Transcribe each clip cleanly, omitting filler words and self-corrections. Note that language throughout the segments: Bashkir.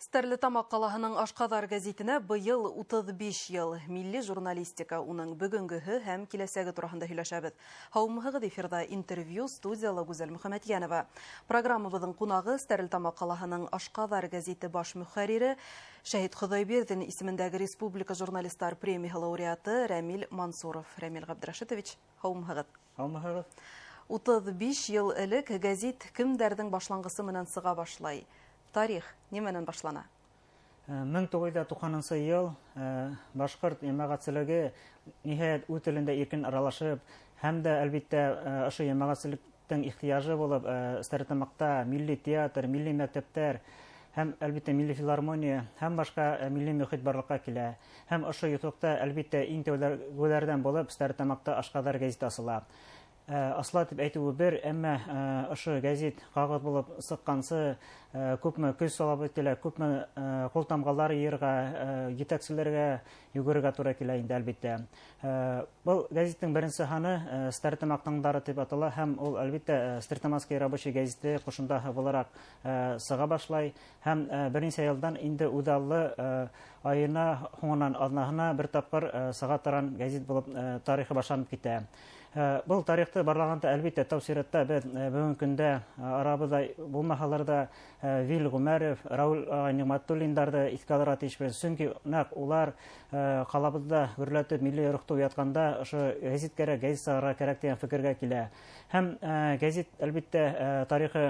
Стәрлетамаҡ ҡалаһының «Ашҡаҙар» гәзитенә быйыл 35 йыл. Милли журналистика, уның бөгөнгөһө һәм киләсәге тураһында һөйләшәбеҙ. Һаумыһығыҙ, эфирҙа «Интервью», студияла Гүзәл Мөхәмәтйәнова. Программабыҙҙың ҡунағы — Стәрлетамаҡ ҡалаһының «Ашҡаҙар» гәзите баш мөхәррире, Шәһит Хоҙайбирҙин исемендәге республика журналистар премияһы лауреаты Рәмил Мансуров. Рәмил Ғабдрәшитович, һаумыһығыҙ. Һаумыһығыҙ. 35 йыл элек гәзит кемдәрҙең башланғысы менән сыға башлай? Тарих нимәнән башлана? 1990 йыл башҡорт йәмәғәтселеге ниһайәт үҙ телендә иркен аралашып һәм дә, әлбиттә, ошо йәмәғәтселектең ихтыяжы булып Стәрлетамаҡта милли театр, милли мәктәптәр һәм, әлбиттә, милли филармония һәм башҡа милли мөхит барлыҡҡа килә. Һәм ошо юҫыҡта, әлбиттә, иң тәүгеләрҙән булып Стәрлетамаҡта «Ашҡаҙар» гәзите асыла. Асыла тип әйтеүе бер, әммә ошо гәзит ҡағыҙ булып сыҡҡансы күпме көс салып үтелә, күпме ҡул тамғалар йыйырға, етәкселәргә йүгерергә тура килә инде, әлбиттә. Был гәзиттең беренсе һаны «Стәрлетамаҡ таңдары» тип атала һәм ул, әлбиттә, «Стәрлетамакский рабочий» гәзите ҡушымтаһы булараҡ сыға башлай һәм бер нисә йылдан инде үҙаллы айына, һуңынан аҙнаһына бер тапҡыр сыға торған гәзит булып тарихы башланып китә. Был тарихты барлағанда, әлбиттә, тәү сиратта беҙ бөгөнгө көндә арабыҙҙа булмаһалар ҙа Вил Ғүмәров, Рауил ағай Ниғмәтуллиндарҙы иҫкә алырға тейешбеҙ, сөнки нәҡ улар ҡалабыҙҙа гөрләтеп милли рухты уятҡанда ошо гәзит кәрәк, гәзит сығарырға кәрәк тигән фекергә килә. Һәм гәзит, әлбиттә, тарихы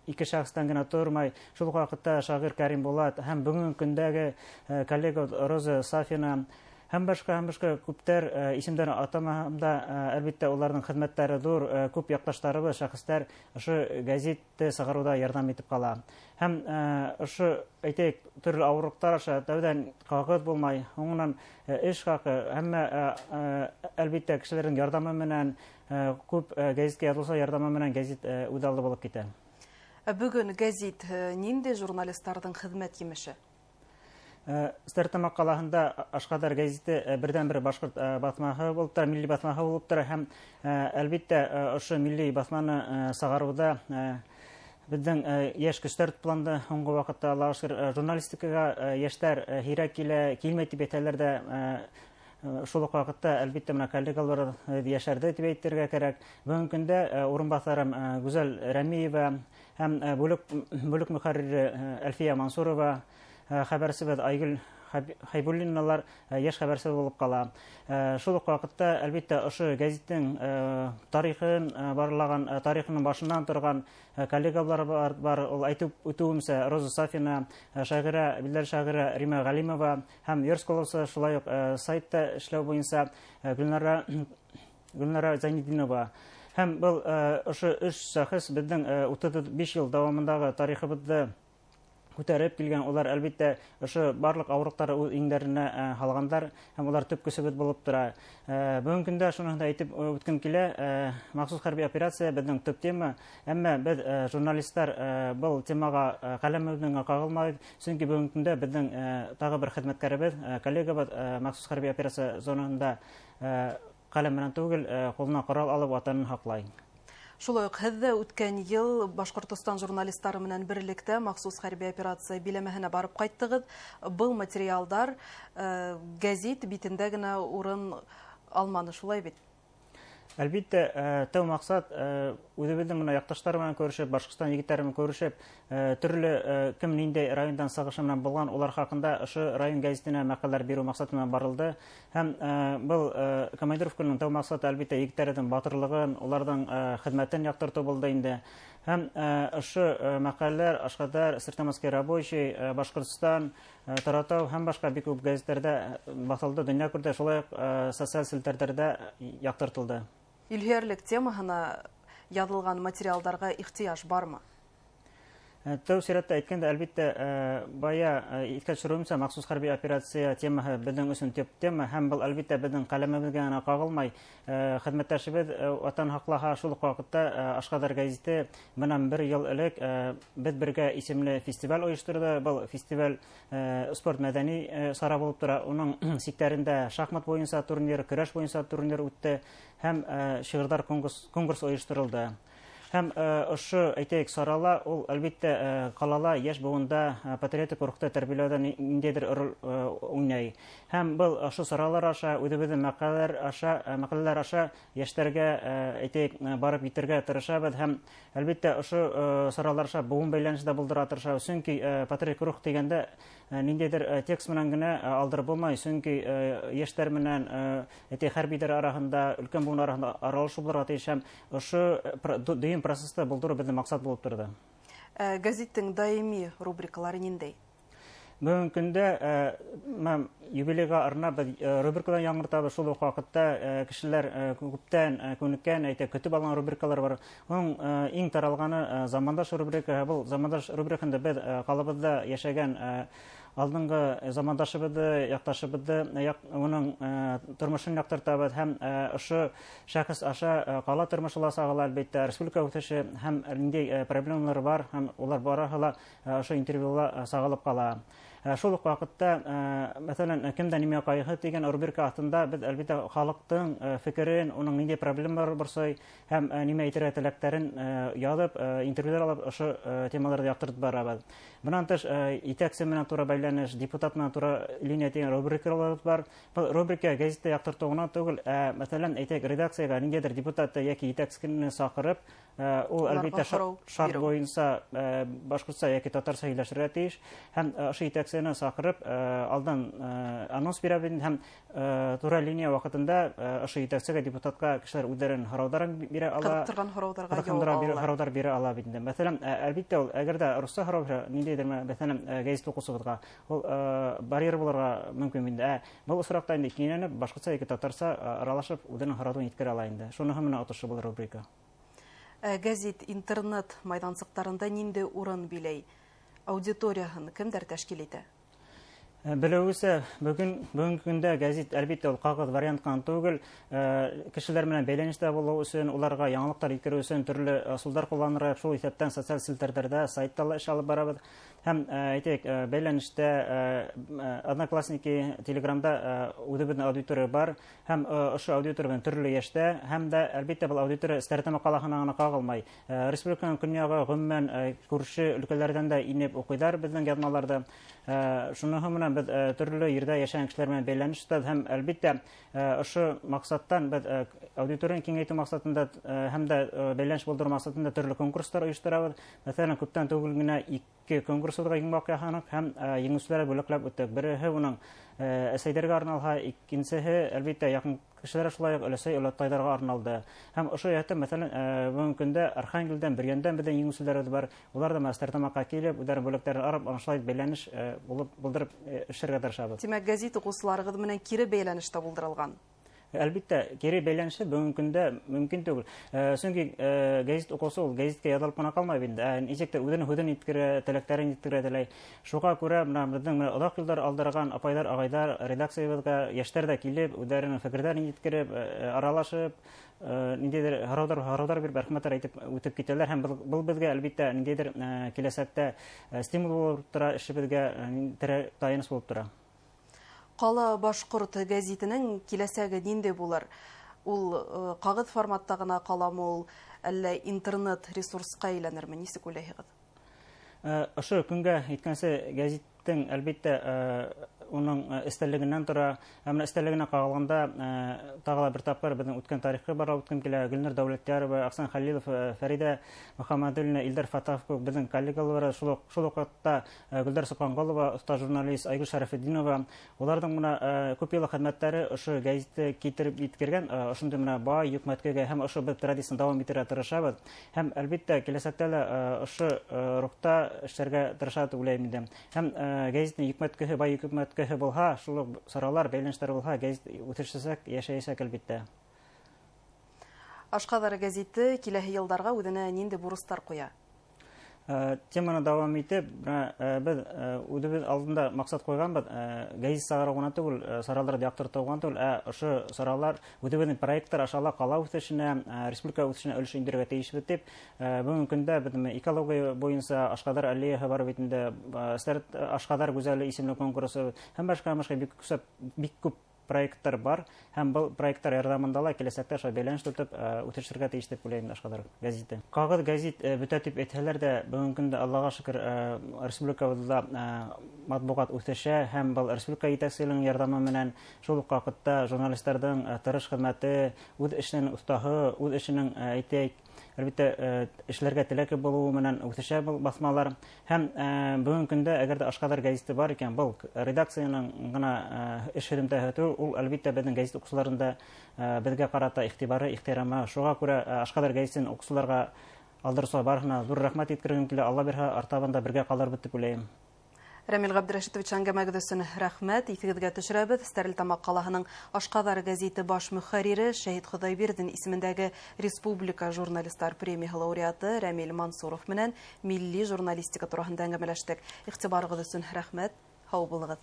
ике шәхестән генә тормай, шул уҡ ваҡытта шағир Кәрим Булат һәм бөгөнгө көндәге коллега Роза Сафина һәм башҡа күптәр, исемдәрен атамаһам да, әлбиттә, уларҙың хеҙмәттәре ҙур, күп яҡташтарыбыҙ, шәхестәр ошо гәзитте сығарыуҙа ярҙам итеп ҡала. Һәм ошо, әйтәйек, төрлө ауырлыҡтар аша тәүҙән ҡағыҙ булмай, һуңынан эш хаҡы, әммә, әлбиттә, кешеләрҙең ярҙамы менән, күп гәзиткә яҙылыусылар ярҙамы менән гәзит үҙаллы булып китә. Ә бөгөн гәзит ниндәй журналистарҙың хеҙмәт емеше? Стәрлетамаҡ ҡалаһында «Ашҡаҙар» гәзите берҙән-бер башҡорт баҫмаһы булып тора, милли баҫмаһы булып тора һәм, әлбиттә, ошо милли баҫманы сығарыуҙа беҙҙең йәш көстәр тупланды һуңғы ваҡытта. Аллаға шөкөр, журналистикаға йәштәр һирәк килә, килмәй тип әйтәләр ҙә, шул уҡ ваҡытта, әлбиттә, мына коллегалар йәшәрҙе тип әйтергә кәрәк. Бөгөнгө көндә урынбаҫарым Гүзәл Рәмиева һәм бүлек мөхәррире Әлфиә Мансурова, хәбәрсебеҙ Айгөл Хәйбуллиналар йәш хәбәрсе булып ҡала. Шул уҡ ваҡытта, әлбиттә, ошо гәзиттең тарихын барлаған, тарихының башынан торған коллегалар бар. Ул, әйтеп үтеүемсә, Роза Сафина, шағирә, билдәле шағирә Рима Ғәлимова һәм версткалаусы, шулай уҡ сайтта эшләү буйынса Гөлнара Зайнетдинова. Һәм был ошо өс шәхес беҙҙең 35 йыл дауамындағы тарихыбыҙҙы күтәреп килгән. Улар, әлбиттә, ошо барлыҡ ауырлыҡтары үҙ иңдәренә һалғандар һәм улар төп көсөбөҙ булып тора. Бөгөнгө көндә шуныһын да әйтеп үткем килә: махсус хәрби операция беҙҙең төп тема, әммә беҙ, журналистар, был темаға ҡәләмебеҙҙең ҡағылмайбыҙ, сөнки бөгөнгө көндә беҙҙең тағы бер хеҙмәткәребеҙ, коллегабыҙ махсус хәрби операция зонаһында ҡәләм менән түгел, ҡулына ҡорал алып ватанын һаҡлай. Шулай уҡ һеҙ ҙә үткән йыл Башҡортостан журналистары менән берлектә махсус хәрби операция биләмәһенә барып ҡайттығыҙ. Был материалдар гәзит битендә генә урын алманы, шулай бит? Әлбиттә, тәү маҡсат үҙебеҙҙең мына яҡташтар менән күрешеп, Башҡортостан егеттәре менән күрешеп, төрлө кем ниндәй райондан сығышы менән булған, улар хаҡында ошо район гәзитенә мәҡәләләр биреү маҡсаты менән барылды. Һәм был командировканың тәү маҡсаты, әлбиттә, егеттәрҙең батырлығын, уларҙың хеҙмәтен яҡтыртыу булды инде. Һәм ошо мәҡәләләр «Ашҡаҙар», «Стерлитамакский рабочий», «Башҡортостан», «Торатау» һәм башҡа бик күп гәзиттәрҙә баҫылды, донъя күрҙе, шулай уҡ социаль селтәрҙәрҙә яҡтыртылды. Илһөйәрлек темаһына яҙылған материалдарға ихтыяж бармы? Тәү сиратта әйткәндә, әлбиттә, бая иҫкә төшөрөүемсә, махсус хәрби операция темаһы беҙҙең өсөн төп тема һәм был, әлбиттә, беҙҙең ҡәләмебеҙгә генә ҡағылмай. Хеҙмәттәшебеҙ ватан һаҡлаһа, шул уҡ ваҡытта «Ашҡаҙар» гәзите бынан бер йыл элек «Беҙ бергә» исемле фестиваль ойошторҙо. Был фестиваль спорт мәҙәни сара булып тора. Уның сиктәрендә шахмат буйынса турнир, көрәш буйынса турнир үтте һәм шиғырҙар конкурс ойошторолдо. Һәм ошо, әйтәйек, сарала ул, әлбиттә, ҡалала йәш быуында патриотик рухты тәрбиәләүҙә ниндәйҙер роль уйнай. Һәм был ошо саралар аша, үҙебеҙҙең мәҡәләләр аша йәштәргә, әйтәйек, барып етергә тырышабыҙ. Һәм, әлбиттә, ошо саралар аша быуын бәйләнеше дә булдыра тырышабыҙ. Сөнки патриотик рух тигәндә ниндәйҙер текст менән генә алдырып булмай. Сөнки йәштәр менән, әйтәйек, хәрбиҙәр араһында, өлкән быуын араһында аралашыу булырға тейеш. Һәм ошо дөйөм процесты булдырыу беҙҙең маҡсат булып торҙо. Гәзиттең даими рубрикалары ниндәй? Бөгөнгө көндә юбилейға арнап беҙ рубрикалар яңыртабыҙ. Шул уҡ ваҡытта кешеләр күптән күнеккән, әйтә, көтөп алған рубрикалар бар. Уның иң таралғаны замандаш рубрикаһы. Был замандаш рубрикаһында беҙ ҡалабыҙҙа йәшәгән алдынғы замандашыбыҙҙы, яҡташыбыҙҙы, уның тормошон яҡтыртабыҙ. Һәм ошо шәхес аша ҡала тормошо ла сағыла, әлбиттә, республика үҫеше һәм ниндәй проблемалар бар, һәм улар барыһы ла ошо интервьюла сағылып ҡала. Шул уҡ ваҡытта, мәҫәлән, кемдә нимә ҡайғы тигән рубрика аҫтында беҙ, әлбиттә, халыҡтың фекерен, уның ниндәй проблемалар борсой һәм нимә әйтергә теләктәрен яҙып, интервьюлар алып, ошо темаларҙы яҡтыртып барабыҙ. Бынан тыш, етәксе менән тура бәйләнеш, депутат менән тура линия тигән рубрикалар бар. Был рубрика гәзиттә яҡтыртыу ғына түгел, мәҫәлән, әйтәйек, редакцияға ниндәйҙер депутатты йәки етәксене саҡырып, ул, әлбиттә, шарт буйынса башҡортса йәки татарса һөйләшергә тейеш. Һәм ошо етәксене саҡырып, алдан анонс бирәбеҙ һәм тура линия ваҡытында ошо етәксегә, депутатҡа кешеләр үҙҙәрен һорауҙарын бирә ала. Ҡыҙыҡтырған һорауҙарға яуап ала. Һорауҙар бирә ала бит инде. Мәҫәлән, әлбиттә, ул әгәр дә русса һорау бирә, ниндәйҙер, мәҫәлән, гәзит уҡыусыбыҙға, ул барьер булырға мөмкин инде. Был осраҡта инде киңләнеп, башҡортса йәки татарса аралашып, үҙенең һорауын еткерә ала инде. Шуныһы менән отошо был рубрика. Гәзит интернет майҙансыҡтарында ниндәй урын биләй? Аудиторияһын кемдәр тәшкил итә? Белеүесә, бөгөнгө көндә гәзит, әлбиттә, ул ҡағыҙ вариант ҡына түгел, кешеләр менән бәйләнештә булыу өсөн, уларға яңылыҡтар еткереү өсөн төрлө ысулдар ҡулланырға, шул иҫәптән социаль селтәрҙәрҙә, сайтта ла эш алып барабыҙ. Һәм, әйтәйек, бәйләнештә Одноклассники, Телеграмда үҙебеҙҙең аудитория бар, һәм ошо аудитория менән төрлө йәштә, һәм дә, әлбиттә, был аудитория Стәрлетамаҡ ҡалаһына ғына ҡағылмай. Республиканың көньяғы, ғөмүмән, күрше өлкәләрҙән дә инеп уҡыйҙар беҙҙең яҙмаларҙы. Шуныһы менән беҙ төрлө ерҙә йәшәгән кешеләр менән бәйләнеш тотабыҙ һәм, әлбиттә, ошо маҡсаттан беҙ аудиторияны киңәйтеү маҡсатында һәм дә бәйләнеш булдырыу маҡсатында төрлө конкурстар ойошторабыҙ. Мәҫәлән, күптән түгел генә 2 конкурсыбыҙға йомғаҡ яһаныҡ һәм еңеүселәргә бүләкләп үттек. Береһе уның әсәйҙәргә арналһа, икенсеһе, әлбиттә, яҡын кешеләр шулай уҡ өләсәй, олатайҙарға арналды. Һәм ошо йәһәттән, мәҫәлән, бөгөнгө көндә Архангелдән, Бөрйәндән беҙҙең еңеүселәребеҙ бар. Улар ҙа Стәрлетамаҡҡа килеп, үҙҙәренең бүләктәрен алып, ана шулай бәйләнеш булдырып эшләргә тырышабыҙ. Тимәк, гәзит уҡыусыларығыҙ менән кире бәйләнеш тә булдырылған. Әлбиттә, кире бәйләнеше бөгөнгө көндә мөмкин түгел. Сөнки гәзит уҡыусы ул гәзиткә яҙылып ҡына ҡалмай бит инде. Нисек тә үҙенең һүҙен еткерә, теләктәрен еткерә теләй. Шуға күрә бына беҙҙең менә оҙаҡ йылдар алдырған апайҙар, ағайҙар редакциябыҙға йәштәр дә килеп, үҙҙәренең фекерҙәрен еткереп, аралашып, ниндәйҙер һорауҙар биреп, рәхмәттәр әйтеп үтеп китәләр. Һәм был беҙгә, әлбиттә, ниндәйҙер киләсәктә стимул булып тора, эшебеҙгә таяныс булып тора. Ҡала башҡорт гәзитенең киләсәге ниндәй булыр? Ул ҡағыҙ форматта ғына ҡаламы, ул әллә интернет ресурсҡа әйләнерме? Нисек уйлайһығыҙ? Ошо көнгә еткәнсе гәзиттең, әлбиттә, уның эстәлегенән тора. Ә менә эстәлегенә ҡағылғанда, тағы ла бер тапҡыр беҙҙең үткән тарихы барлап үткем килә. Гөлнур Дәүләтйәрова, Аҡсан Хәлилов, Фәриҙә Мөхәммәдуллина, Илдар Фатахов кеүек беҙҙең коллегалар, шул уҡ ваҡытта Гөлдәр Соҡанғолова, оҫта журналист Айгөл Шәрәфетдинова, уларҙың бына күп йыллыҡ хеҙмәттәре ошо гәзитте килтереп еткергән, ошондай бына бай йөкмәткегә һәм ошо беҙ традицияны дауам итергә тырышабыҙ. Һәм, әлбиттә, киләсәктә лә ошо рухта эшләргә тырышабыҙ тип уйлайым инде. Һәм гәзиттең йөкмәткеһе, бай йөкмәткеһе булһа, шул уҡ саралар, бәйләнештәр булһа, гәзит үҫешәсәк, йәшәйәсәк, әлбиттә. Ашҡаҙар гәзите киләһе йылдарға үҙенә ниндәй бурыстар ҡуя? Теманы дауам итеп, бына беҙ үҙебеҙ алдында маҡсат ҡуйғанбыҙ, гәзит сығарыу ғына түгел, сараларҙы яҡтыртыу ғына түгел, ә ошо саралар үҙебеҙҙең проекттар аша ла ҡала үҫешенә, республика үҫешенә өлөш индерергә тейешбеҙ тип, бөгөнгө көндә беҙ экология буйынса Ашҡаҙар аллеяһы бар бит инде, Ашҡаҙар гүзәле исемле конкурсы һәм башҡа бик күп Проекттар бар, һәм был проекттар ярҙамында ла киләсәктә шул бәйләнеш тотоп үҫешергә тейеш тип уйлайым Ашҡаҙар гәзите. Ҡағыҙ гәзит бөтә тип әйтһәләр ҙә, бөгөнгө көндә, Аллаға шөкөр, республикабыҙҙа матбуғат үҫешә, һәм был республика етәкселегенең ярҙамы менән, шул уҡ ваҡытта журналистарҙың тырыш хеҙмәте, үҙ эшенең оҫтаһы, үҙ эшенең, әйтәйек, әлбиттә, эшләргә теләге булыуы менән үҫешә был баҫмалар. Һәм бөгөнгө көндә, әгәр ҙә Ашҡаҙар гәзите бар икән, был редакцияның ғына эш һөҙөмтәһе түгел, ул, әлбиттә, беҙҙең гәзит уҡысыларында беҙгә ҡарата иғтибары, ихтирамы. Шуға күрә Ашҡаҙар гәзитен уҡысыларға, алдырыусылар барыһына ҙур рәхмәт еткергем килә. Алла бирһә, артабан да бергә ҡалырбыҙ тип уйлайым. Рәмил Ғәбдрәшитович, әңгәмәгеҙ өсөн рәхмәт. Иҫегеҙгә төшөрәбеҙ: Стәрлетамаҡ ҡалаһының Ашҡаҙар гәзите баш мөхәррире, Шәһит Хоҙайбирҙин исемендәге республика журналистар премияһы лауреаты Рәмил Мансуров менән милли журналистика тураһында әңгәмәләштек. Иғтибарығыҙ өсөн рәхмәт. Һау булығыҙ.